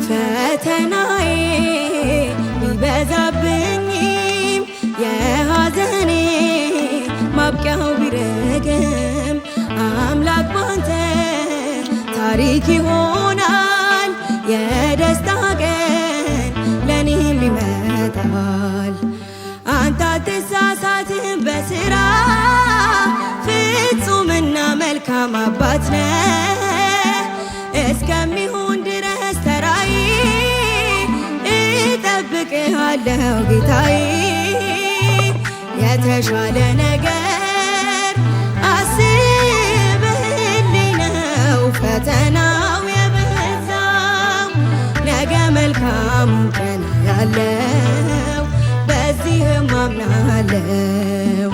ፈተናዬ ቢበዛብኝም የሐዘኔ ማብቂያው ቢረግም አምላክ ባንተ ታሪክ ይሆናል። የደስታ ቀን ለኔም ይመጣል። አንተ አትሳሳትም በስራ፣ ፍጹምና መልካም አባት ነህ። እስከሚሆን ድረስ ተራዬ እጠብቅሃለሁ ጌታዬ። የተሻለ ነገር አስበህልኝ ነው ፈተናው የበዛው። ነገ መልካሙን ቀን ያለው በዚህም አምናለው።